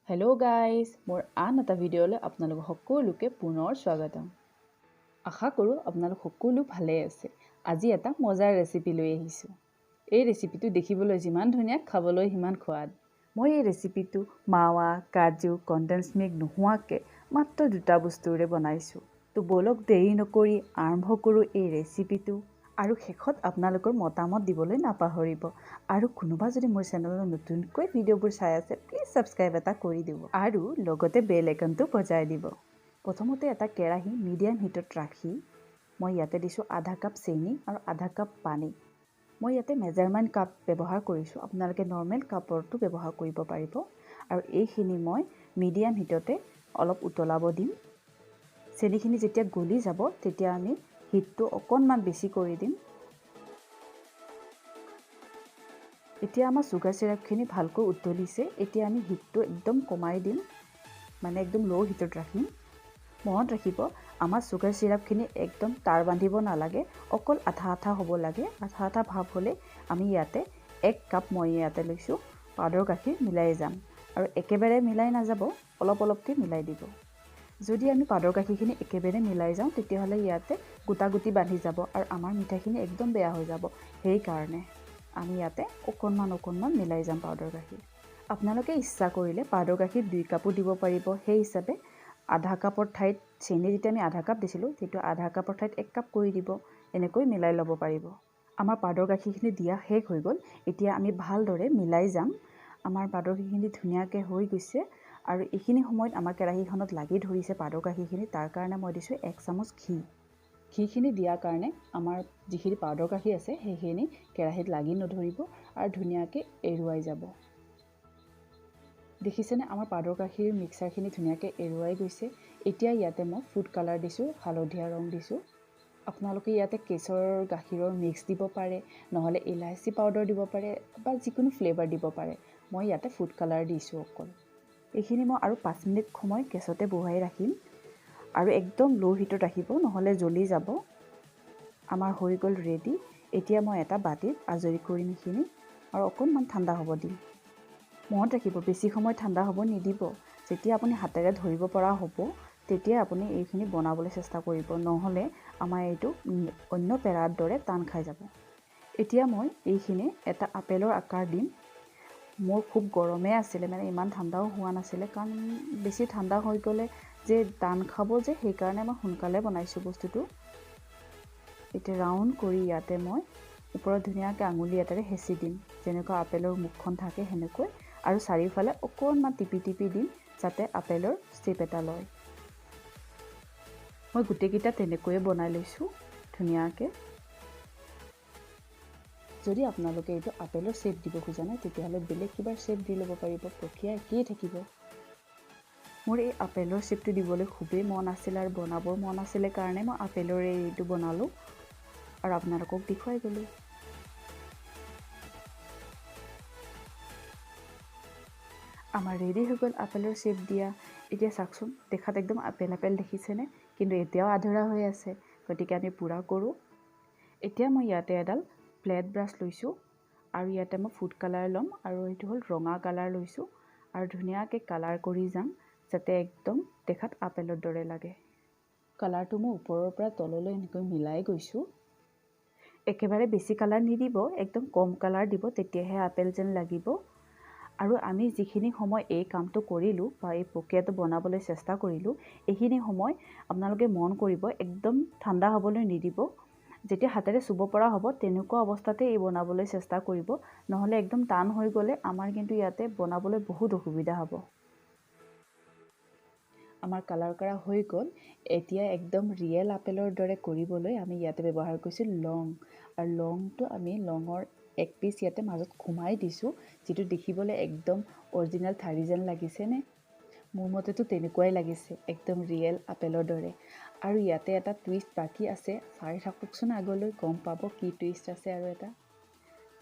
Hello' guys, মোৰ আন এটা ভিডিঅ'লৈ আপোনালোক সকলোকে পুনৰ স্বাগতম। আশা কৰোঁ আপোনালোক সকলো ভালে আছে। আজি এটা মজাৰ ৰেচিপি লৈ আহিছোঁ। এই ৰেচিপিটো দেখিবলৈ যিমান ধুনীয়া, খাবলৈ সিমান সোৱাদ। মই এই ৰেচিপিটো মাৱা, কাজু, কণ্ডেন্স মিল্ক নোহোৱাকৈ মাত্ৰ দুটা বস্তুৰে বনাইছোঁ। তো ব'লক দেৰি নকৰি আৰম্ভ কৰোঁ এই ৰেচিপিটো। আৰু শেষত আপোনালোকৰ মতামত দিবলৈ নাপাহৰিব। আৰু কোনোবা যদি মোৰ চেনেলত নতুনকৈ ভিডিঅ'বোৰ চাই আছে, প্লিজ ছাবস্ক্ৰাইব এটা কৰি দিব আৰু লগতে বেল আইকনটো বজাই দিব। প্ৰথমতে এটা কেৰাহী মিডিয়াম হিটত ৰাখি মই ইয়াতে দিছোঁ আধা কাপ চেনি আৰু আধা কাপ পানী। মই ইয়াতে মেজাৰমেণ্ট কাপ ব্যৱহাৰ কৰিছোঁ, আপোনালোকে নৰ্মেল কাপৰটো ব্যৱহাৰ কৰিব পাৰিব। আৰু এইখিনি মই মিডিয়াম হিটতে অলপ উতলাব দিম। চেনিখিনি যেতিয়া গলি যাব তেতিয়া আমি হিটটো অকণমান বেছি কৰি দিম। এতিয়া আমাৰ চুগাৰ চিৰাপখিনি ভালকৈ উতলিছে। এতিয়া আমি হিটটো একদম কমাই দিম, মানে একদম ল' হিটত ৰাখিম। মনত ৰাখিব, আমাৰ চুগাৰ চিৰাপখিনি একদম তাঁৰ বান্ধিব নালাগে, অকল আঠা আঠা হ'ব লাগে। আঠা আঠা ভাৱ হ'লে আমি ইয়াতে 1 কাপ মই ইয়াতে লৈছোঁ পাউডাৰ গাখীৰ মিলাই যাম। আৰু একেবাৰে মিলাই নাযাব, অলপ অলপকৈ মিলাই দিব। যদি আমি পাউডাৰ গাখীৰখিনি একেবাৰে মিলাই যাওঁ তেতিয়াহ'লে ইয়াতে গোটা গুটি বান্ধি যাব আৰু আমাৰ মিঠাইখিনি একদম বেয়া হৈ যাব। সেইকাৰণে আমি ইয়াতে অকণমান অকণমান মিলাই যাম পাউডাৰ গাখীৰ। আপোনালোকে ইচ্ছা কৰিলে পাউডাৰ গাখীৰ 2 কাপো দিব পাৰিব। সেই হিচাপে আধা কাপৰ ঠাইত চেনি যেতিয়া আমি আধা কাপ দিছিলোঁ, তেতিয়া আধা কাপৰ ঠাইত 1 কাপ কৰি দিব, এনেকৈ মিলাই ল'ব পাৰিব। আমাৰ পাউডাৰ গাখীৰখিনি দিয়া শেষ হৈ গ'ল। এতিয়া আমি ভালদৰে মিলাই যাম। আমাৰ পাউডাৰ গাখীৰখিনি ধুনীয়াকৈ হৈ গৈছে। আৰু এইখিনি সময়ত আমাৰ কেৰাহীখনত লাগি ধৰিছে পাউডাৰ গাখীৰখিনি, তাৰ কাৰণে মই দিছোঁ 1 চামুচ ঘি। ঘিখিনি দিয়াৰ কাৰণে আমাৰ যিখিনি পাউডাৰ গাখীৰ আছে সেইখিনি কেৰাহীত লাগি নধৰিব আৰু ধুনীয়াকৈ এৰুৱাই যাব। দেখিছেনে আমাৰ পাউডাৰ গাখীৰ মিক্সাৰখিনি ধুনীয়াকৈ এৰুৱাই গৈছে। এতিয়া ইয়াতে মই ফুড কালাৰ দিছোঁ, হালধীয়া ৰং দিছোঁ। আপোনালোকে ইয়াতে কেশৰ গাখীৰৰ মিক্স দিব পাৰে, নহ'লে ইলাচি পাউডাৰ দিব পাৰে বা যিকোনো ফ্লেভাৰ দিব পাৰে। মই ইয়াতে ফুড কালাৰ দিছোঁ অকল। এইখিনি মই আৰু 5 মিনিট সময় গেছতে বহুৱাই ৰাখিম আৰু একদম ল' হিটত ৰাখিব, নহ'লে জ্বলি যাব। আমাৰ হৈ গ'ল ৰেডি। এতিয়া মই এটা বাতিত আজৰি কৰিম এইখিনি আৰু অকণমান ঠাণ্ডা হ'ব দিম। মনত ৰাখিব, বেছি সময় ঠাণ্ডা হ'ব নিদিব। যেতিয়া আপুনি হাতেৰে ধৰিব পৰা হ'ব তেতিয়া আপুনি এইখিনি বনাবলৈ চেষ্টা কৰিব, নহ'লে আমাৰ এইটো অন্য পেৰাৰ দৰে টান খাই যাব। এতিয়া মই এইখিনি এটা আপেলৰ আকাৰ দিম। মোৰ খুব গৰমে আছিলে, মানে ইমান ঠাণ্ডাও হোৱা নাছিলে, কাৰণ বেছি ঠাণ্ডা হৈ গ'লে যে টান খাব যে, সেইকাৰণে মই সোনকালে বনাইছোঁ বস্তুটো। এতিয়া ৰাউণ্ড কৰি ইয়াতে মই ওপৰত ধুনীয়াকৈ আঙুলি এটাৰে হেঁচি দিম, যেনেকুৱা আপেলৰ মুখখন থাকে সেনেকৈ, আৰু চাৰিওফালে অকণমান টিপি টিপি দিম যাতে আপেলৰ শ্বেপ এটা লয়। মই গোটেইকেইটা তেনেকৈয়ে বনাই লৈছোঁ ধুনীয়াকৈ। যদি আপোনালোকে এইটো আপেলৰ শ্বেপ দিব খোজা নাই তেতিয়াহ'লে বেলেগ কিবা শ্বেপ দি ল'ব পাৰিব, প্ৰক্ৰিয়া একেই থাকিব। মোৰ এই আপেলৰ শ্বেপটো দিবলৈ খুবেই মন আছিলে আৰু বনাবৰ মন আছিলে কাৰণে মই আপেলৰ এইটো বনালোঁ আৰু আপোনালোকক দেখুৱাই গ'লোঁ। আমাৰ ৰেডি হৈ গ'ল আপেলৰ শ্বেপ দিয়া। এতিয়া চাওকচোন, দেখাত একদম আপেল আপেল দেখিছেনে, কিন্তু এতিয়াও আধৰুৱা হৈ আছে, গতিকে আমি পূৰা কৰোঁ। এতিয়া মই ইয়াতে এডাল ফ্লেট ব্ৰাছ লৈছোঁ আৰু ইয়াতে মই ফুড কালাৰ ল'ম আৰু এইটো হ'ল ৰঙা কালাৰ লৈছোঁ আৰু ধুনীয়াকৈ কালাৰ কৰি যাম যাতে একদম দেখাত আপেলৰ দৰে লাগে। কালাৰটো মই ওপৰৰ পৰা তললৈ এনেকৈ মিলাই গৈছোঁ। একেবাৰে বেছি কালাৰ নিদিব, একদম কম কালাৰ দিব, তেতিয়াহে আপেল যেন লাগিব। আৰু আমি যিখিনি সময় এই কামটো কৰিলোঁ বা এই প্ৰক্ৰিয়াটো বনাবলৈ চেষ্টা কৰিলোঁ, এইখিনি সময় আপোনালোকে মন কৰিব, একদম ঠাণ্ডা হ'বলৈ নিদিব। যেতিয়া হাতেৰে চুব পৰা হ'ব তেনেকুৱা অৱস্থাতে এই বনাবলৈ চেষ্টা কৰিব, নহ'লে একদম টান হৈ গ'লে আমাৰ কিন্তু ইয়াতে বনাবলৈ বহুত অসুবিধা হ'ব। আমাৰ কালাৰ কৰা হৈ গ'ল। এতিয়া একদম ৰিয়েল আপেলৰ দৰে কৰিবলৈ আমি ইয়াতে ব্যৱহাৰ কৰিছোঁ লং, আৰু লংটো আমি লঙৰ এক পিচ ইয়াতে মাজত সোমাই দিছোঁ, যিটো দেখিবলৈ একদম অৰিজিনেল ঠাৰি যেন লাগিছেনে? মোৰ মতেতো তেনেকুৱাই লাগিছে, একদম ৰিয়েল আপেলৰ দৰে। আৰু ইয়াতে এটা টুইষ্ট বাকী আছে, চাই থাককচোন আগলৈ গম পাব কি টুইষ্ট আছে। আৰু এটা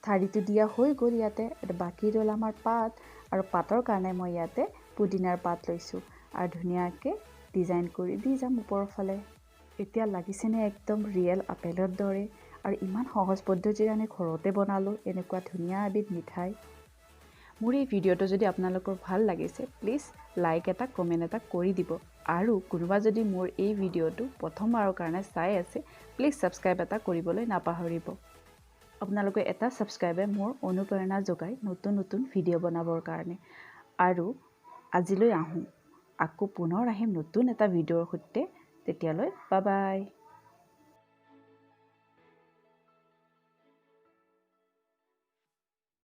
ঠাৰিটো দিয়া হৈ গ'ল ইয়াতে। বাকী ৰ'ল আমাৰ পাত, আৰু পাতৰ কাৰণে মই ইয়াতে পুদিনাৰ পাত লৈছোঁ আৰু ধুনীয়াকৈ ডিজাইন কৰি দি যাম ওপৰৰ ফালে। এতিয়া লাগিছেনে একদম ৰিয়েল আপেলৰ দৰে? আৰু ইমান সহজ পদ্ধতিৰে আমি ঘৰতে বনালোঁ এনেকুৱা ধুনীয়া এবিধ মিঠাই। মোৰ এই ভিডিঅ'টো যদি আপোনালোকৰ ভাল লাগিছে, প্লিজ লাইক এটা, কমেণ্ট এটা কৰি দিব। আৰু কোনোবা যদি মোৰ এই ভিডিঅ'টো প্ৰথমবাৰৰ কাৰণে চাই আছে, প্লিজ ছাবস্ক্ৰাইব এটা কৰিবলৈ নাপাহৰিব। আপোনালোকে এটা ছাবস্ক্ৰাইবে মোৰ অনুপ্ৰেৰণা যোগায় নতুন নতুন ভিডিঅ' বনাবৰ কাৰণে। আৰু আজিলৈ আহোঁ, আকৌ পুনৰ আহিম নতুন এটা ভিডিঅ'ৰ সৈতে। তেতিয়ালৈ বাই বাই।